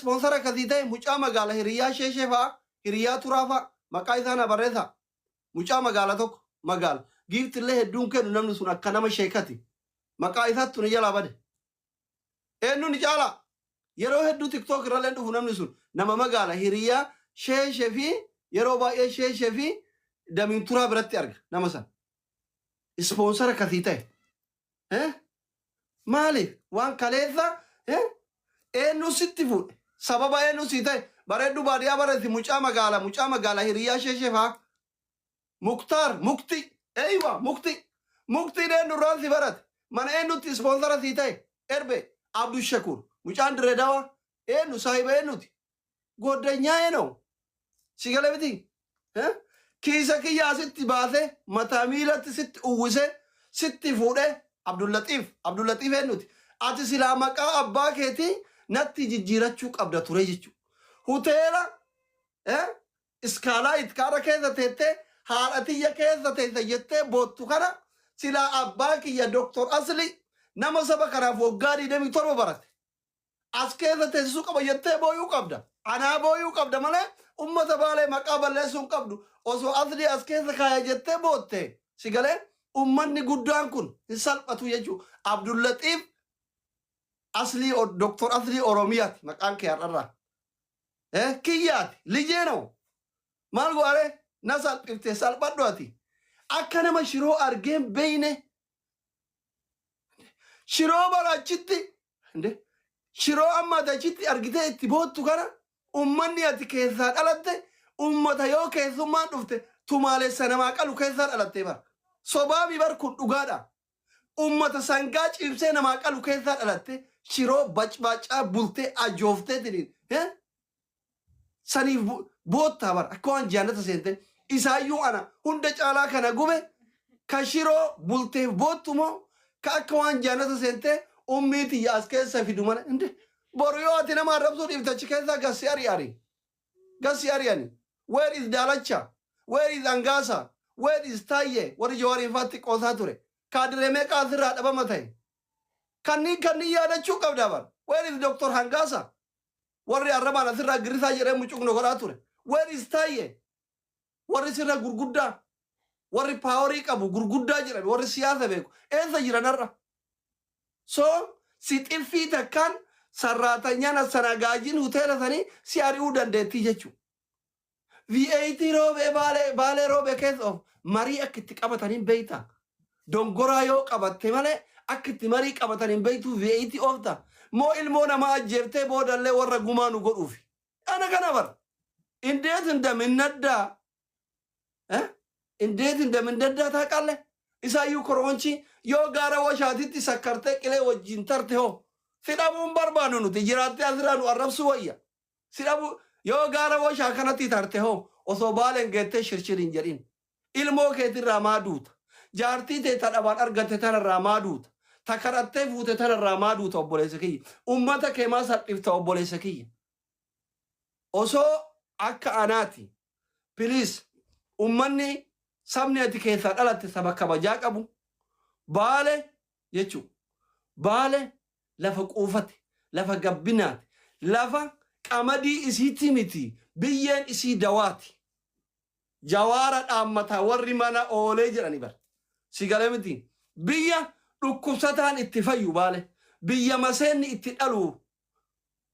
Sponsor akkasii ta'e mucaa magaala hiriyaa Sheeshee fa'a, hiriyaa Turaa fa'a, maqaa isaa na barreessaa. Mucaa magaala tokko magaala. Giifti illee hedduun kennu namni sun akka nama sheekati. Maqaa isaatti nu jalaa bade. Eenyu ni caalaa? Yeroo hedduu TikTok irrallee dhufu namni sun nama magaala hiriyaa Sheeshee fi yeroo baay'ee Sheeshee fi Damiin Turaa biratti arga nama sana. Sponsor akkasii ta'e. Eh? Maaliif? Waan kaleessa, eh? Eenyu sitti fuudhe? Sababa eenyu sii ta'e? Bareedduu baadiyyaa bareessi mucaa magaala mucaa magaala hiriyaa Sheeshee fa'aa. Muktaar mukti eeywa mukti muktiin eenyu irraan si barate? Mana eenyutti sponsor sii ta'e? Erbe Abdul Shakur mucaan Dirree Dawaa eenyu saahiba eenyuti? Goddanyaa eenyu? Si galee miti? Eh? Kiisa kiyya asitti baasee mataa miilatti sitti uwwisee sitti fuudhee Abdullaxiif Abdullaxiif eenyuti? Ati silaa maqaa abbaa keetii natti jijjiirachuu qabda ture jechuudha. Hoteela, eh? Iskaalaayit kaara keessa teettee haadha tiyya keessa teessa jettee boottu kana silaa abbaa kiyya Dr. Asli nama saba kanaaf waggaa 27 barate. As keessa teessisuu qaba jettee booyuu qabda. Anaa booyuu qabda malee ummata Baalee maqaa balleessuu hin qabdu. Osoo Aslii as keessa kaaya jettee bootte si galee ummanni guddaan kun hin salphatu jechuudha. Abdullaxiif Aslii Dr. Aslii Oromiyaati maqaan kee har'arraa. Eh, kiyyaati lijee noo maal go'aree na salphifte salphadhu ati akka nama shiroo argeen beeyne shiroo bara achitti nde shiroo amma ati achitti argitee itti boottu kana ummanni ati keessaa dhalatte ummata yoo keessummaan dhufte tumaalessa namaa qalu keessaa dhalattee bara sobaami bar kun dhugaadha ummata sangaa ciibsee namaa qalu keessaa dhalatte shiroo bacbaacaa bultee ajooftee tiniin eh? Saniif boottaa bara akka waan jaannata seente isaayyuu ana hunda caalaa kana gube ka shiroo bulteef boottu moo ka akka waan jaannata seente ummii tiyya as keessa fidu mana inde boru yoo ati nama arrabsuu dhiifte achi keessaa gassi ari'ani gassi ari'ani. Where is Daalacha? Where is Angaasa? Where is Taayye? Warri Jawaariin faatti qoosaa ture kaadiree meeqa asirraa dhabama ta'e kanniin kanniin yaadachuu qabda bar. Where is Dr. Hangaasa? Warri arrabaan asirraa girrisaa jedhee mucuqna godhaa ture. Where is Taayye? Warri sirra gurguddaa, warri power qabu gurguddaa jedhan, warri siyaasa beeku eessa jiran har'a? So si xiffii takkaan sarraatanyaan assanagaajin hoteela sanii si ari'uu dandeettii jechuudha. V8 roobee Baalee Baalee roobee keessa of marii akka itti qabatan hin beekta. Dongoraa yoo qabatte malee akka itti marii qabatan hin beektu V8 oofta. Moo ilmoo namaa ajjeeftee boodallee warra gumaa nu godhuufi. Ana kana bar. እንዴት እንደምነዳ እ? እንዴት እንደምነዳ ታውቃለህ? Isaayyuu koroonchi yoo gaara washaatitti sakkartee qilee wajjin tarte hoo si dhabuun barbaannu nuti jiraattee asirraa nu arrabsuu wayya. Si dhabu yoo gaara washaa kanatti tarte hoo osoo Baaleen geettee shirshir hin jedhin. Ilmoo keetirraa maa duuta? Jaartii tee ta dhabaan argatte tanarraa maa duuta? Ta kadhattee fuute tanarraa maa duuta obboleessa kiyya? Ummata kee maa salphifta obboleessa kiyya? Osoo akka anaati please ummanni sabni ati keessaa dhalatte saba kabajaa qabu Baale jechuun Baale lafa quufate lafa gabbinaati lafa qamadii isiitti miti biyyeen isii dawaati. Jawaara dhaammataa warri mana oolee jedhani bar. Si galee miti biyya dhukkubsataan itti fayyu Baale biyya maseenni itti dhalu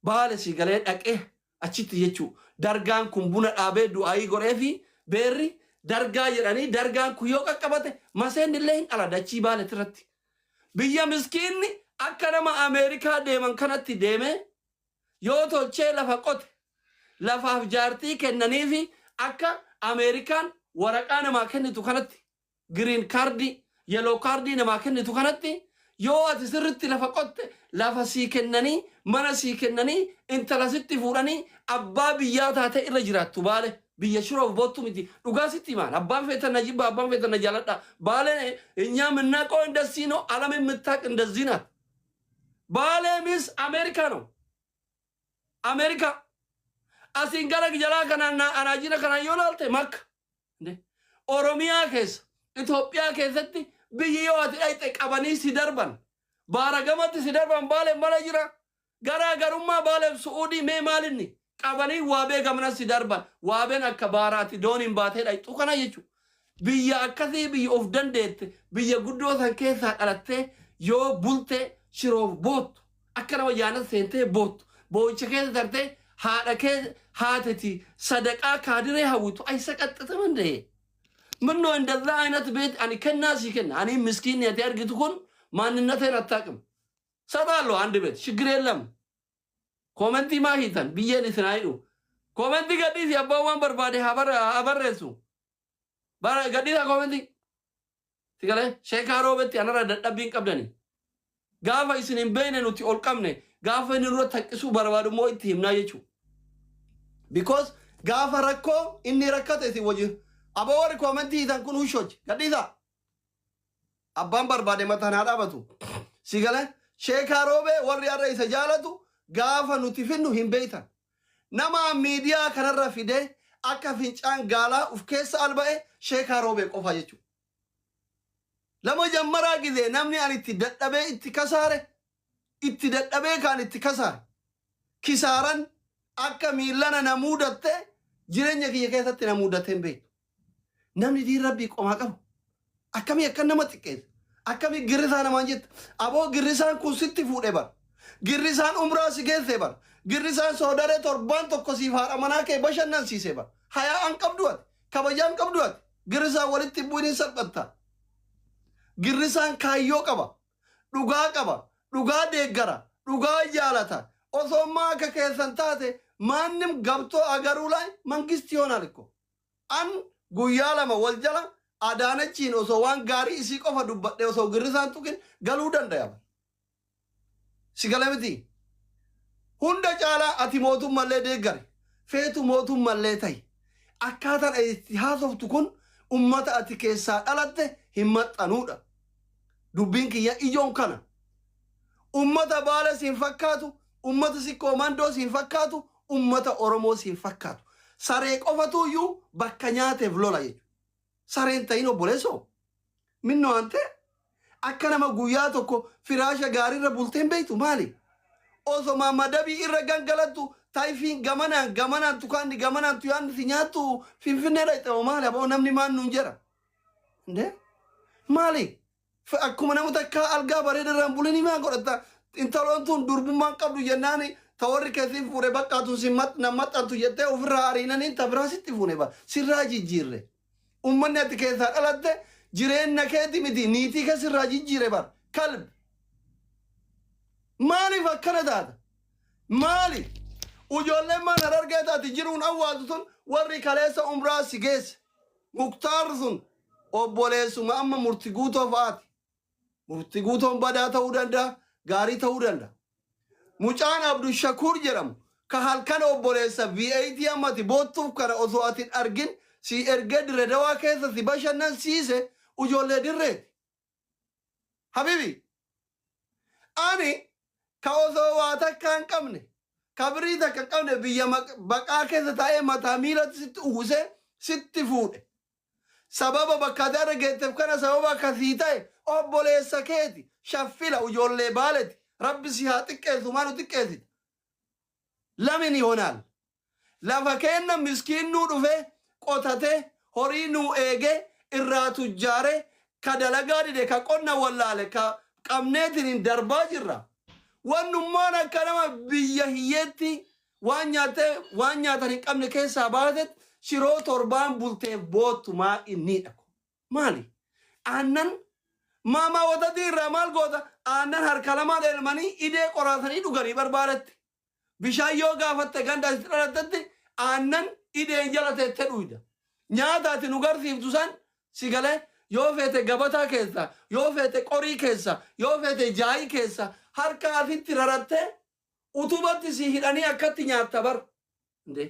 Baale si galee dhaqee achitti jechuu dargaan kun buna dhaabee du'aayii godhee fi beerri dargaa jedhanii dargaan kun yoo qaqqabate maseenni illee hin dhala dachii Baaletti irratti. Biyya miskiinni akka nama Ameerikaa deeman kanatti deemee yoo tolchee lafa qote lafaaf jaartii kennanii fi akka Ameerikaan waraqaa namaa kennitu kanatti green card, yellow card namaa kennitu kanatti yoo ati sirritti lafa qotte lafa sii kennanii mana sii kennanii intala sitti fuudhanii abbaa biyyaa taatee irra jiraattu Baale biyya shiroof boottu miti. Dhugaa sitti himaan abbaan feetan na jibba abbaan feetan na jaaladha Baale እኛ የምናውቀው እንደዚህ ነው። ዓለም የምታውቅ እንደዚህ ናት። ባሌ means አሜሪካ ነው። አሜሪካ asiin gara jalaa kanaan anaajina kanaan yoo laalte Makka Oromiyaa keessa Itoophiyaa keessatti biyyi yoo ati dhayxe qabanii si darban baara gamatti si darban Baale mala jira. Garaagarummaa Baaleef Su'uudii mee maalinni? Qabanii waabee gamana si darban. Waabeen akka baaraati dooniin baatee dhayxu kana jechuudha. Biyya akkasii, biyya of dandeette, biyya guddoo san keessaa dhalattee yoo bultee shiroof boottu, akka nama jaanata seentee boottu, boo'icha keessa tartee haadha kee haateti sadaqaa kaadiree hawwitu ayisaqaxxite mandee. ምነው እንደዛ አይነት ቤት ani kennaa sii kenna. Ani miskiinni ati argitu kun ማንነቴን አታውቅም። ሰጣለሁ አንድ ቤት፣ ችግር የለም። Koomentii maa hiitan? Biyyeen isin haa hidhu. Koomentii gadhiisi, abbaan waan barbaade haa barreessu. Gadhiisa koomentii. Sigalee sheekaa roobetti anarra dadhabbii hin qabdani. Gaafa isin hin beekne nuti ol qabne, gaafa inni nurra taqqisuu barbaadu immoo itti himnaa jechuudha. Because gaafa rakkoo inni rakkate isin wajjin. Aboo, warri koomentii hiitan kun hushoch gadhiisa. Abbaan barbaade mataan haa dhaabatu. Sigalee sheekaa roobee warri har'a isa jaalatu gaafa nuti finnu hin beeytan. Nama miidiyaa kanarra fidee akka fincaan gaalaa uf keessa alba'e sheekaa roobee qofa jechuudha. Lama jammaraa gizee namni ani itti dadhabee itti kasaare, itti dadhabee kaan itti kasaare, kisaaran akka miillana na muudatte jireenya kiyya keessatti na muudatte hin beektu. Namni diin rabbii qomaa qabu. Akkamii akka nama xiqqeessa? Akkamii girrisaa namaan jetta? Aboo, girrisaan kun sitti fuudhe bara. Girrisaan umraa si geesse bara. Girrisaan soodaree torbaan tokko siif haadha manaa kee bashannansiise bara. Hayaa an qabdu ati. Kabajaan qabdu ati. Girrisaan walitti bu'uun hin salphatta. Girrisaan kaayyoo qaba. Dhugaa qaba. Dhugaa deeggara. Dhugaa jaalata. Osoo ammaa akka keessan taate ማንም ገብቶ አገሩ ላይ መንግስት ይሆናል እኮ። An guyyaa 2 wal jala Adaanachiin osoo waan gaarii isii qofa dubbadhe, osoo girrisaan tuqin galuu danda'a. Si gala miti. Hunda caalaa ati mootummallee deeggare. Feetu mootummallee ta'i. Akkaataan itti haasoftu kun ummata ati keessaa dhalatte hin maxxanuudha. Dubbiin kiyya ijoon kana. Ummata Baale siin fakkaatu, ummata Sikkoo Mandoo siin fakkaatu, ummata Oromoo siin fakkaatu. Saree qofatu iyyuu bakka nyaateef lola jechuudha. Sareen ta'in, obboleessoo. Minnoo ante akka nama guyyaa tokko firaasha gaariirra bulteen beektu maali? Osoma madabii irra gangalattu, taayifiin gamanaan gamanaan tukaanni gamanaan tuyaan si nyaattu, Finfinnee dhaqxe maali? Aboo, namni maan nuun jedha? Indee maali? Akkuma nama takkaa algaa bareeda irraan bulanii maa godhatta? Intaloon tun durbummaan qabdu jennaani, ta warri keessin fuudhe baqqaatu si na maxxantu jettee ofirraa ariinanii ta biraa sitti fuune ba sirraa jijjiirre. Ummanni ati keessaa dhalatte jireenya keeti miti, niitii kee sirraa jijjiire bar. Kalb. Maaliif akkana taata? Maali? Ijoolleen maan Harargee taati jiruun awwaaltu tun, warri kaleessa umraa si geesse. Muktaar sun obboleessuma amma murti guutoo fa'aati. Murti guutoon badaa ta'uu danda'a, gaarii ta'uu danda'a. Mucaan Abdushakuur jedhamu ka halkan obboleessa V8 ammati boottuuf kana osoo ati hin argin si ergee Dirre Dawaa keessa si bashannansiise ijoollee dirreeti. Habibi, ani ka osoo waa takka hin qabne, ka birii takka hin qabne, biyya baqaa keessa taa'ee mataa miilatti sitti uwwisee sitti fuudhe. Sababa bakka ati arra geetteef kana sababa akkasii ta'e obboleessa keeti, shaffila ijoollee Baaleti. Rabbi si haa xiqqeessu, maa nu xiqqeessita? ለምን ይሆናል? Lafa keenna miskiinnuu dhufee qotatee, horii nuu eegee, irraa tujjaaree, ka dalagaa dide, ka qonna wallaale ka qabneetiin hin darbaa jirra. Wannummaan akka nama biyya hiyyeetti waan nyaattee waan nyaatan hin qabne keessaa baatet shiroo torbaan bulteef boottu maa inni dha. Maali? Aannan maamaa watatii irraa maal goota? Aannan harka lamaan elmanii idee qoraasanii dhuganii barbaadetti. Bishaan yoo gaafatte, ganda asitti dhalattetti aannan ideen jala teettee dhuyda. Nyaata ati nu garsiiftu san, si galee, yoo feete gabataa keessa, yoo feete qorii keessa, yoo feete jaayii keessa harka asitti rarattee utubatti si hidhanii akkatti nyaatta bar. Indee.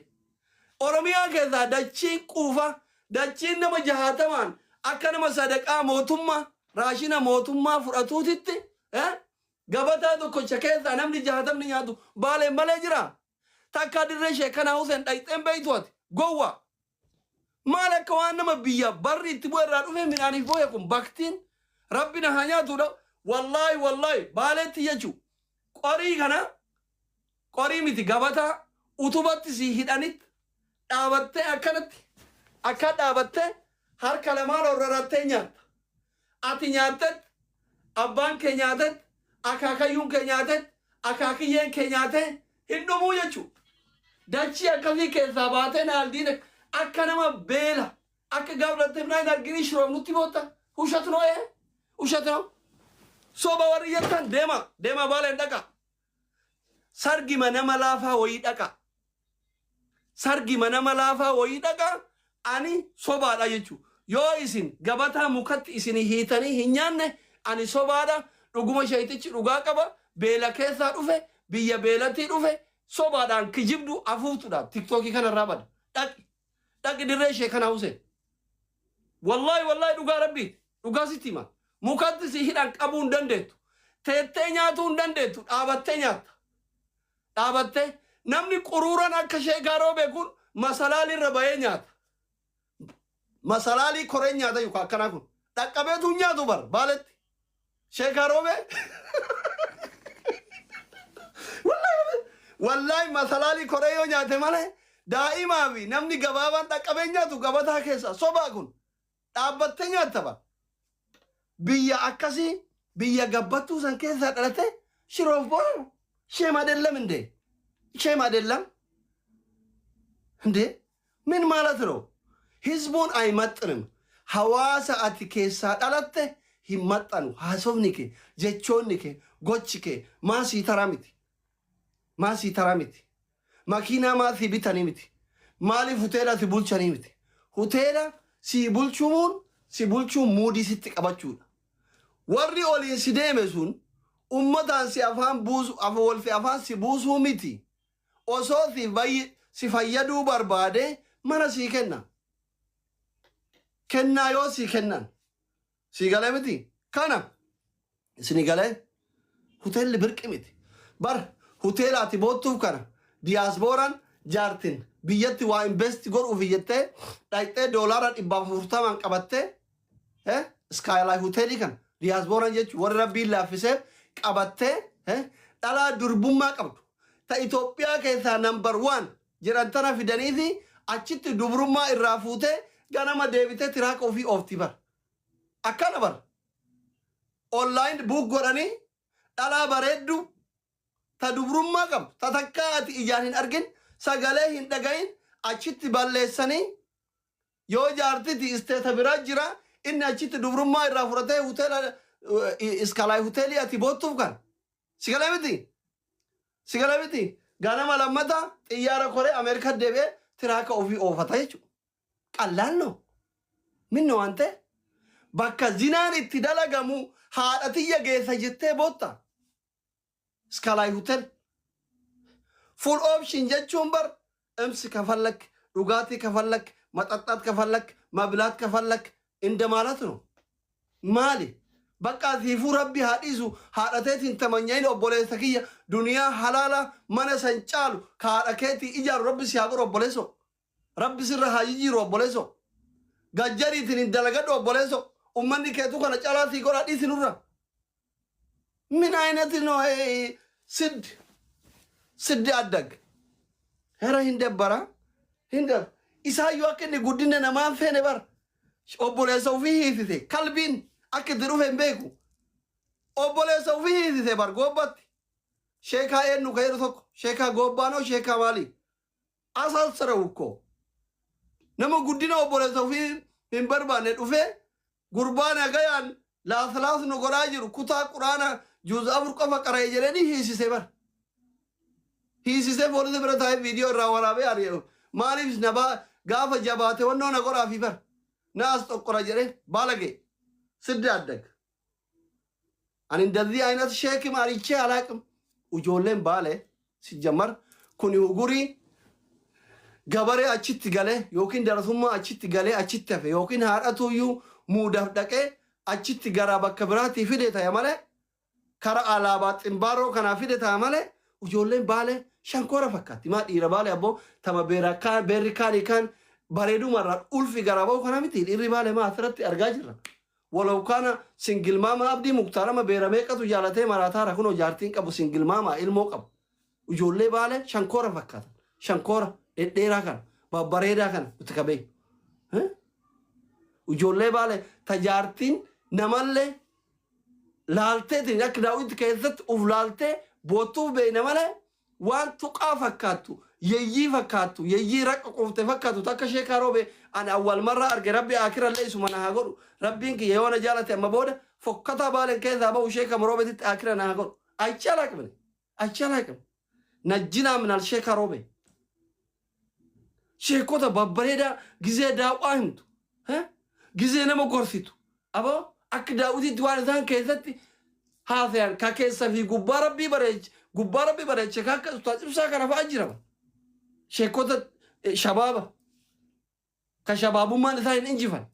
Oromiyaa keessaa dachiin quufa, dachiin nama 60n akka nama sadaqaa mootummaa, raashina mootummaa fudhatuutitti gabataa tokkocha keessaa namni 60ni nyaatu Baaleen malee jira. Takka dirree sheekanaa Huseen dhayxeen beeytu ati gowwa. Maal akka waan nama biyya barri itti bu'e irraa dhufee midhaaniif boo'e kun baktiin rabbi na haa nyaatudha. Wallaahi, wallaahi, Baaleetti jechuu qorii kana. Qorii miti, gabataa utubatti si hidhanitti dhaabattee, akkanatti akka dhaabattee harka lamaan ol rarattee nyaatta. Ati nyaattet, abbaan kee nyaatet, akaakayyuun kee nyaatet, akaakiyyeen kee nyaatee hin dhumuu jechuudha. Dachii akkasii keessaa baatee naaldiin akka nama beela akka gaaflattee hin argini shiroof nutti bootta. ውሸት ነው ይሄ፣ ውሸት ነው። Soba warri jettan deema, deema, Baaleen dhaqa. Sargima nama laafaa wayii dhaqa. Sargima nama laafaa wayii dhaqa. Ani sobaadha jechuudha. Yoo isin gabataa mukatti isin hiitanii hin nyaanne, ani sobaadha. Dhuguma sheeytichi dhugaa qaba. Beela keessaa dhufe, biyya beelatii dhufe, sobaadhaan kijibdu afuuftuudha. Tiktookii kanarraa bada. Dhaqi. Dhaqi dirree ishee kana Huseen. Wallaahi, wallaahi, dhugaa Rabbiiti. Dhugaa sitti hima. Mukatti si hidhan qabuu hin dandeettu. Teettee nyaatuu hin dandeettu. Dhaabattee nyaatta. Dhaabattee namni quruuran akka ishee gaaroo kun masalaalirra bahee nyaata. Masalaalii koreen nyaata yookaan akkanaa kun. Dhaqqabeetu hin nyaatu bar Baaletti. Sheekaa Roobee. Wallaahi, wallaahi, masalaalii koree yoo nyaate malee daa'imaa fi namni gabaabaan dhaqqabee nyaatu gabataa keessa sobaa kun dhaabbattee nyaatta bar. Biyya akkasii, biyya gabbattuu san keessaa dhalate shiroof boona. Shame አይደለም እንዴ? Shame አይደለም እንዴ? ምን ማለት ነው? ህዝቡን አይመጥንም። Hawaasa ati keessaa dhalatte hin maxxanu. Haasofni kee, jechoonni kee, gochi kee maasii taraa miti. Maasii taraa miti. Makiinaa maasii bitanii miti. Maaliif hoteela si bulchanii miti. Hoteela si bulchuun, si bulchuun muudii sitti qabachuudha. Warri oliin si deeme sun ummataan si afaan buusu, wal si afaan si buusuu miti. Osoo si fayyaduu barbaade mana sii kenna. Kennaa yoo sii kennan. Sii galee miti. Kana isinii galee hoteelli birqi miti. Bar hoteela ati boottuuf kana diyaaspooraan jaartin biyyatti waa invest godhuuf jettee dhaqxee $140n qabattee Skyline hoteelii kana diyaaspooraan jechuun warri Rabbiin laaffisee qabattee, dhalaa durbummaa qabdu ta Itoophiyaa keessaa number one jedhan tana fidanii fi achitti dubrummaa irraa fuutee ganama deebitee tiraaka ofii oofti bar. Akkana bar. Online book godhanii dhalaa bareeddu ta dubrummaa qabdu ta takkaa ati ijaan hin argin, sagalee hin dhagayin achitti balleessanii, yoo jaartiti isteeta biraa jira, inni achitti dubrummaa irraa fudhatee hoteela Skyline hoteelii ati boottuuf kan sigalee miti, sigalee miti. Ganama lammata xiyyaara koree Ameerikaa deebi'ee tiraaka ofii oofata jechuudha. ቀላል ነው። ምን ነው አንተ bakka zinaan itti dalagamu haadha tiyya geessa jettee bootta. Skyline hotel full option jechuun bar እምስ ከፈለክ፣ dhugaatii ከፈለክ፣ መጠጣት ከፈለክ፣ መብላት ከፈለክ እንደማለት ነው። Maali? Bakka siifuu Rabbi haa dhiisu, haadha teetiin tamanyayin. Obboleessa kiyya, duniyaa halaala mana san caalu ka haadha keetii ijaaru Rabbi si haa godhu. Obboleesso, Rabbi sirra haa jijjiiru. Obboleesso, gajjariitiin hin dalagadhu. Obboleesso, ummanni keetu kana calaa sii godha, dhiisi nurra. ምን አይነት ነው ይሄ? ስድ ስድ አደግ ኧረ hin dabbara hin dab isaayyuu akka inni guddina namaan feene bar. Obboleessa ofii hiisise, kalbiin akka itti dhufe hin beeku. Obboleessa ofii hiisise bar goobbatti. Sheekaa eenyu ka jedhu tokko, sheekaa goobbaanoo, sheekaa maali asaasarawu እኮ. Nama guddina obboleessa ofii hin barbaanne dhufee gurbaa nagayaan laaslaas nu godhaa jiru, kutaa Quraana juuza 4 qofa qara'e jedhanii hiisise bar. Hiisisee poolisa bira taa'ee viidiyoo irraa waraabee ari'e. Maaliif nabaa gaafa jabaate wannoo na godhaafi bar na as xoqqora jedhee. ባለጌ ስድ አደግ። ani እንደዚህ አይነት ሼክም አሪቼ አላቅም። Ijoolleen Baale ሲጀመር kuni hugurii gabaree achitti galee yookiin darasummaa achitti galee achitti hafe yookiin haadhatuyyuu muudaaf dhaqee achitti garaa bakka biraatii fide ta'e malee, kara alaabaa ximbaaroo kanaa fide ta'e malee, ijoolleen Baale shankoora fakkaatti. Maa dhiira Baale abboo tama beera kaan beerri kaanii kaan bareedumarraa ulfi garaa ba'u kana miti. Dhiirri Baale maa asirratti argaa jirra. Walau kana single mama Abdii Muktaarama beera meeqatu jaalatee maraataara. Kunoo jaartiin qabu, single mama ilmoo qabu. Ijoollee Baalee shankoora fakkaatan. Shankoora dhedheeraa kana babbareedaa kana nuti ka beeknu. Eh? Ijoollee Baalee tajaartiin namallee laalteetiin akka daawwitti keessatti uf laaltee boottuuf beekna malee, waan tuqaa fakkaattu, yeyyii fakkaattu, yeyyii raqa quufte fakkaattu takka sheekaa Roobee ani awwal marraa arge. Rabbi aakirallee isuma na haa godhu. Rabbiin kiyya yoo na jaalate, amma booda fokkataa Baalen keessaa bahu sheeka Roobeetitti aakira na haa godhu. Aychi alaaqmne, aychi alaaqmne. Najjinaa minal sheekaa Roobee. Sheekota babbareedaa gizee daawwaa himtu, gizee nama gorsitu, aboo akka daawwitiitti waan isaan keessatti haasayan ka keessa fi gubbaa Rabbii bareeche, gubbaa Rabbii bareeche, ka akka Ustaaz Ibsaa kana fa'a jira. Sheekota shabaaba ka shabaabummaan isaa hin injifan.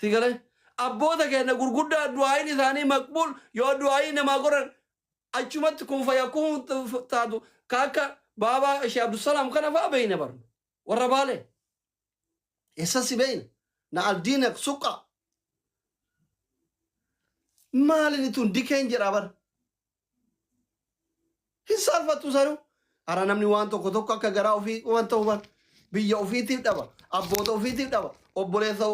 Si galee, abboota keenya gurguddaa du'aayin isaanii maqbuul, yoo du'aayii namaa godhan achumatti kun fayyakuun taatu, ka akka baabaa ishee Abdusalaam kana fa'a beeyna barnu. Warra Baalee eessa si beeyna na aldiinak suqa maalini tun dikeen jedha bara hin saalfattu sanuu. Hara namni waan tokko tokko akka garaa ofii waan ta'u bara biyya ofiitiif dhaba, abboota ofiitiif dhaba, obboleessa.